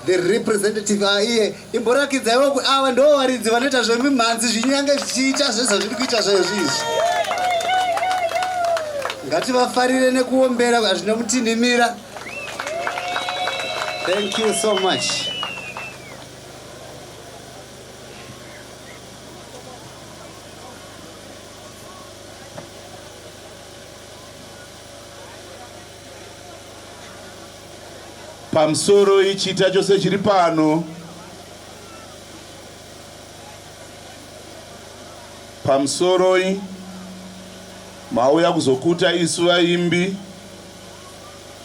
The representative aiye imborakidzaiwo ku ava ndo varidzi vanoita zvemimhanzi zvinyange zvichiita zvezvazviri kuita zvaizvi izvi. Ngativafarire nekuombera hazvina mutinhimira. Thank you so much. Pamusoro ichita chose chiri pano. Pamusoroi mauya kuzokuta isu vaimbi,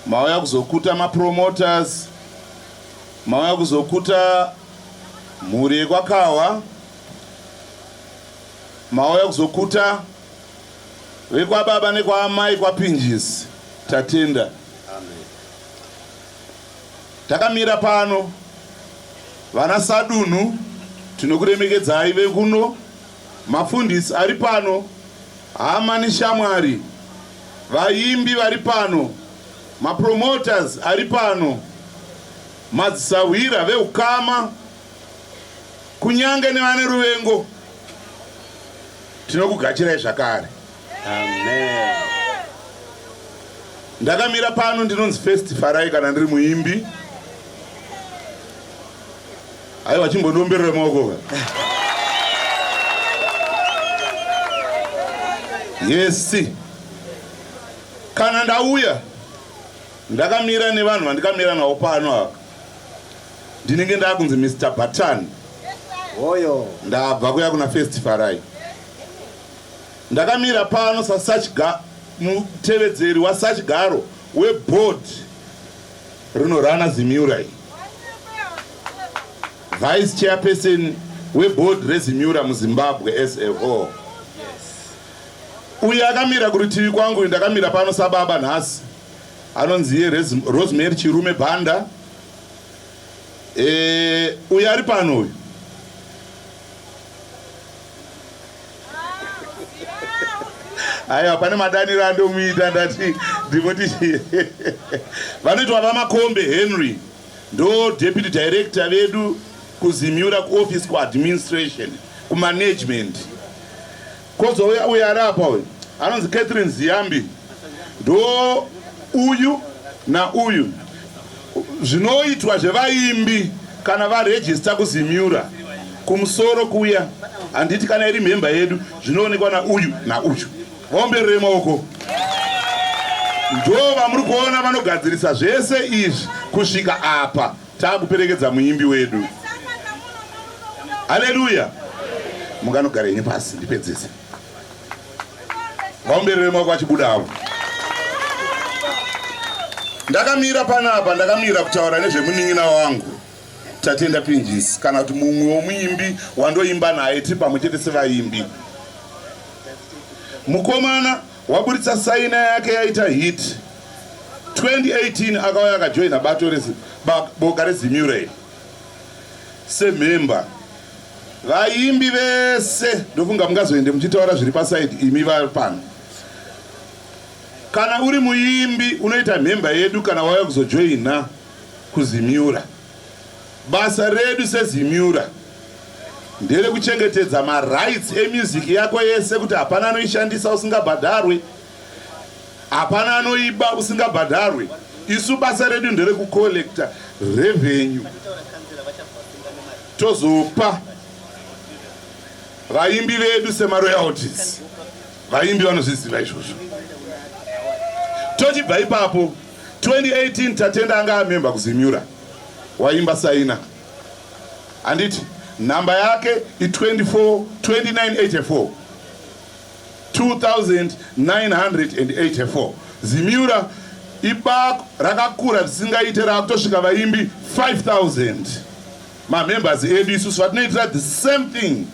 mauya kuzokuta mapromoters, mauya kuzokuta mhuri yekwaKahwa, mauya kuzokuta vekwababa nekwaamai kwaPinjisi. Tatenda. Takamira pano vana sadunhu tinokuremekedzai vekuno, mafundisi ari pano, hama neshamwari, vaimbi vari pano, mapromoters ari pano, madzisahwira veukama, kunyange nevane ruvengo, tinokugachirai zvakare. Amen. Ndakamira pano ndinonzi First Farai kana ndiri muimbi. Aiwa chimbondiomberera maoko ka. Yes. Kana ndauya ndakamira nevanhu vandikamira navo pano ava. Ndinenge ndakunzi Mr. Button. Hoyo. Ndabva kuya kuna First Farai. Ndakamira pano sasachga mutevedzeri wasachigaro weboard rinorana Zimura iyi, vice chairperson weboard reZimura muZimbabwe as a whole. Uyu akamira kurutivi kwangu uyu ndakamira pano sababa nhasi anonzi iye Rosemary Chirume Banda. E, uyu ari pano uyu Aiwa, pane madaniro andomuita ndati ndivoti vanoitwa VaMakombe Henry, ndo deputy director vedu kuZimura kuoffice kuadministration kumanagement. Kozouya uyu ari apa uyu anonzi Catherine Ziyambi, ndo uyu nauyu zvinoitwa zvevaimbi kana varejista kuZimura kumusoro kuya, handiti kana iri mhemba yedu zvinoonekwa nauyu nauyu. Vaomberere maoko, ndo vamuri kuona vanogadzirisa zvese izvi kusvika apa taakuperekedza muimbi wedu. Haleluya! Munganogara henyu pasi ndipedzise. Vaomberere maoko achibuda avo. Ndakamira panapa, ndakamira kutaura nezvemunin'ina wangu Tatenda Pinjisi, kana kuti mumwe womuimbi wandoimba naye tiri pamwe chete sevaimbi. Mukomana waburitsa saina yake yaita hit 2018, akauya akajoina bato boka reZimura sememba. Vaimbi vese ndofunga mungazoende muchitaura zviri pasaidi imi vari pano. Kana uri muimbi unoita mhemba yedu kana wauya kuzojoina kuZimura. Basa redu seZimura nderekuchengetedza marights emusic yako yese, kuti hapana anoishandisa usingabhadharwe, hapana anoiba usingabhadharwe. Isu basa redu nderekucollecta revenue, tozopa vaimbi vedu semaroyalties. Vaimbi vanozviziva izvozvo. Tochibva ipapo, 2018 Tatenda anga amemba kuZimura, waimba saina, handiti? Nhamba yake i24 2984 2984. Zimura Ibako rakakura zvisingaite raakutosvika vaimbi 5000 mamembers edu isusu vatinoitira the same thing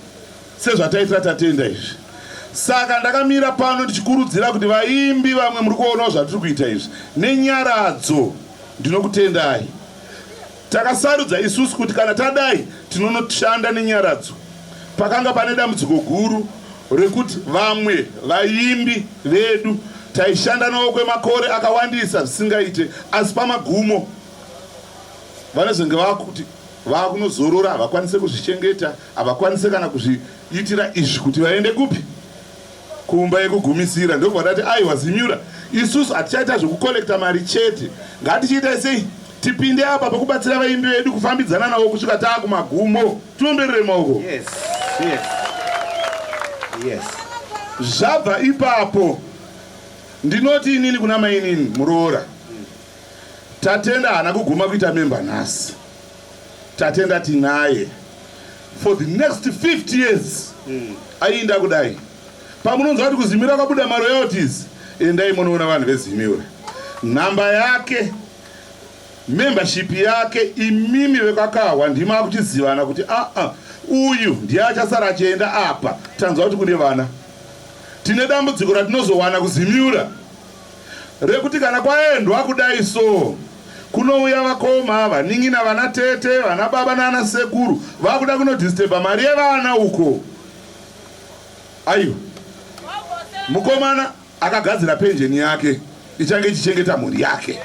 sezvataitira Tatenda izvi. Saka ndakamira pano ndichikurudzira kuti vaimbi vamwe muri kuonawo zvatiri kuita izvi nenyaradzo ndinokutendai. Takasarudza isusu kuti kana tadai tinonoshanda nenyaradzo. Pakanga pane dambudziko guru rekuti vamwe vaimbi vedu taishanda navo kwemakore akawandisa zvisingaite asi pamagumo vanozenge vakuti vakunozorora havakwanise kuzvichengeta havakwanise kana kuzviitira izvi kuti vaende kupi kumba yekugumisira ndokubva tati aiwa Zimura isusu hatichaita zvekukolekta mari chete ngatichiitai sei tipinde apa pekubatsira vaimbi vedu kufambidzana navo kusvika taakumagumo tiomberere maoko yes, yes. Yes. Zvabva ipapo ndinoti inini kuna mainini muroora Tatenda haana kuguma kuita memba nhasi. Tatenda tinaye for the next 50 years mm. Aiinda kudai pamunonzwa kuti kuZimira kwabuda maroyalties, endai munoona vanhu veZimira nhamba yake membership yake imimi vekakahwa ndima akuchizivana kuti aa ah, ah, uyu ndiye achasara achienda apa. Tanzwa kuti kune vana tine dambudziko ratinozowana kuZimura rekuti kana kwaendwa kudai so kunouya vakoma vanin'ina vana tete vana baba nana sekuru vakuda kunodisturba mari yevana uko. Aiwa, mukomana akagadzira penjeni yake ichange ichichengeta mhuri yake.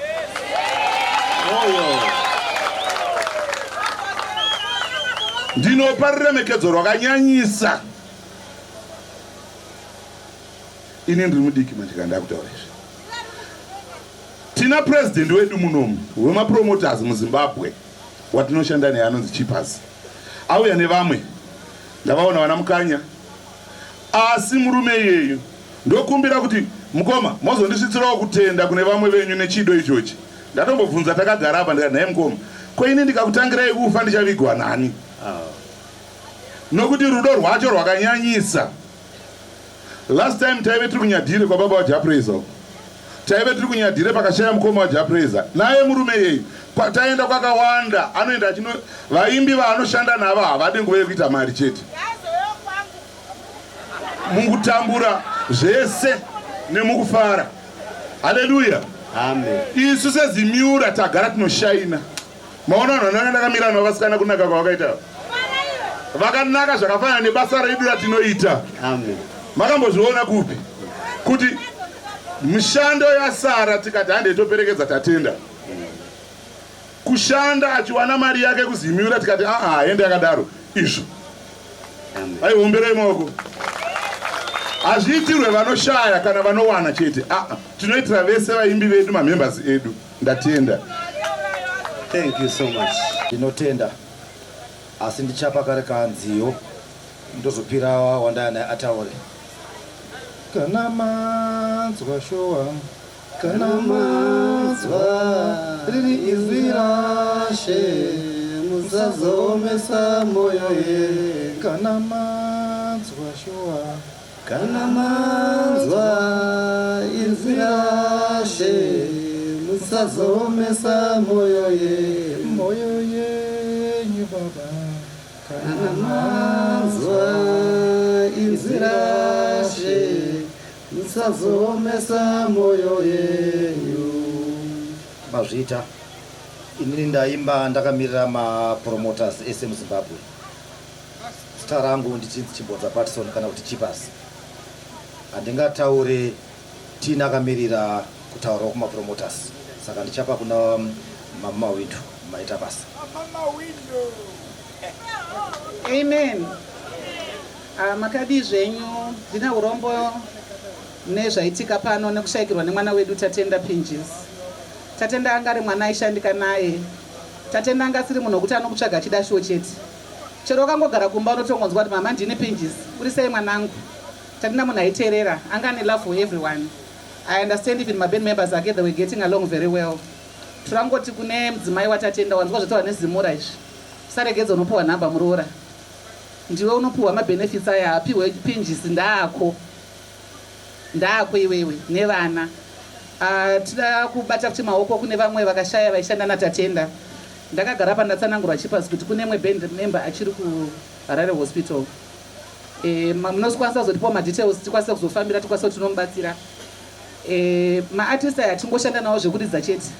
Ndinopa ruremekedzo rwakanyanyisa. Ini ndiri mudiki manje kana ndakutaura izvi. Tina president wedu munomu wemapromoters muZimbabwe watinoshanda naye anonzi Chipas. Auya nevamwe ndavaona vana Mukanya. Asi murume iyeyu ndokumbira kuti mukoma mozondisvitsirawo kutenda kune vamwe venyu nechido ichochi. Ndatombobvunza takagara apa ndikati nhai mukoma ko ini ndikakutangirai kufa ndichavigwa nani? Nokuti rudo rwacho rwakanyanyisa. Last time taive tiri kuNyadhire kwababa vaJapraiser uko. Taive tiri kuNyadhire pakashaya mukoma waJapraiser. Naye murume iyeyu kwataenda kwakawanda anoenda achino vaimbi vaanoshanda navo havadi nguva yekuita mari chete. Mukutambura zvese nemukufara. Haleluya. Amen. Isu seZimura tagara tinoshaina. Maona vanhu vananga ndakamira navo vasikana kunaka kwavakaita. Vakanaka zvakafanana nebasa redu ratinoita. Amen. Makambozviona kupi kuti mishando yasara tikati hande toperekedza Tatenda kushanda achiwana mari yake kuZimura tikati aa ende yakadaro izvo aiomberei maoko hazviitirwe vanoshaya kana vanowana chete aa tinoitira vese vaimbi vedu mamembers edu. Ndatenda. Thank you so much. Ndinotenda asi ndichapa kare kanziyo ndozopira wandaya naye ataure. Kana manzwa showa kana manzwa riri izwi raShe musazoomesa moyo ye kana manzwa showa Kana manzwa inzwi raShe, musazoomesa moyo yenyu. Moyo yenyu Baba. Kana manzwa inzwi raShe, musazoomesa moyo yenyu. Mazviita. Inini ndaimba ndakamirira mapromoters ese muZimbabwe. Zita rangu ndichinzi Chibodza Patson kana kuti Chipas. Handingataure Tina akamirira kutaurawo kumapromoters saka ndichapa kuna Mama Mawindu. Maita basa. Amen. Ah, makadii zvenyu? Ndine urombo nezvaitika pano nekushaikirwa nemwana wedu Tatenda Pinjis. Tatenda anga ari mwana aishandika naye. Tatenda anga asiri munhu wekuti anokutsvaga achida show chete. Chero wakangogara kumba unotongonzwa kuti mama ndini Pinjis. Uri sei mwanangu? Tatenda munhu aiteerera. Anga ane love for everyone. I understand even maband members ake they were getting along very well. Turangoti kune mudzimai waTatenda wanzwa zvataurwa neZimura izvi. Usaregedza unopiwa nhamba muroora. Ndiwe unopiwa mabenefits aya hapihwe Pinjisi ndaako. Ndaako iwewe nevana. Ah, tida kubata kuti maoko kune vamwe vakashaya vaishanda naTatenda. Ndakagara pandatsanangurwa Chipas kuti kune imwe band member achiri kuHarare Hospital. E, munokwanisa kuzotipawo madetails tikwanise kuzofambira tikwanise kuti tinomubatsira. E, maartist aya tingoshanda nawo zvekuridza chete.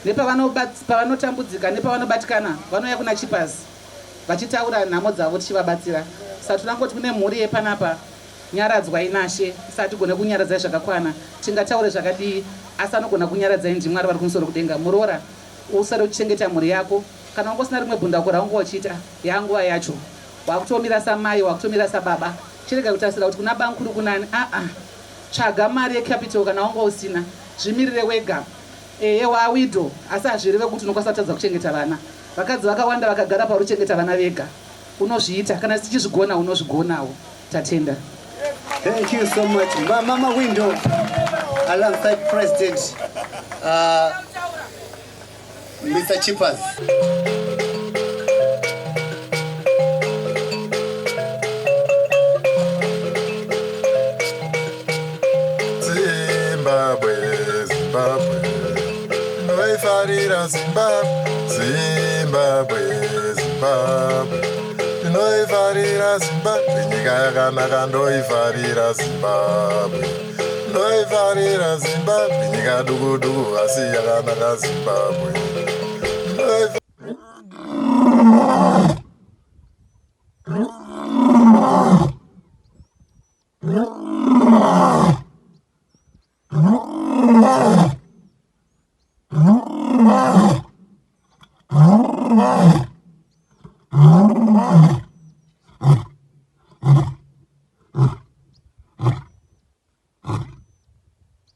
Nepavanotambudzika nepavanobatikana vanouya kuna Chipas vachitaura nhamo dzavo tichivabatsira. Saka tinangoti kune mhuri yepanapa Nyaradzwai naShe. Isu hatigone kukunyaradzai zvakakwana. Tingataure zvakadii asi anogona kukunyaradzai ndiMwari vari kumusoro kudenga. Muroora usare uchichengeta mhuri yako. Kana wanga usina rimwe bundauko raunga uchiita yaanguva yacho. Wakutomira samai wakutomira sababa. Chirega kutarisira kuti kuna bamkuru kunani aa. Tsvaga mari yecapital kana wanga usina. Zvimirire wega. Ehe waawidow asi hazvireve kuti unokwanisa kutadza kuchengeta vana. Vakadzi vakawanda vakagara pauri kuchengeta vana vega. Unozviita kana tichizvigona unozvigonawo. Tatenda. Thank you so much. Mama Window alongside President Mr. Chippers. Zimbabwe, Zimbabwe, ndinoifarira Zimbabwe, Zimbabwe, Zimbabwe, ndinoifarira Zimbabwe, nyika yakanaka ndoifarira Zimbabwe, ndoifarira Zimbabwe, nyika duku duku asi yakanaka Zimbabwe, ndoifarira.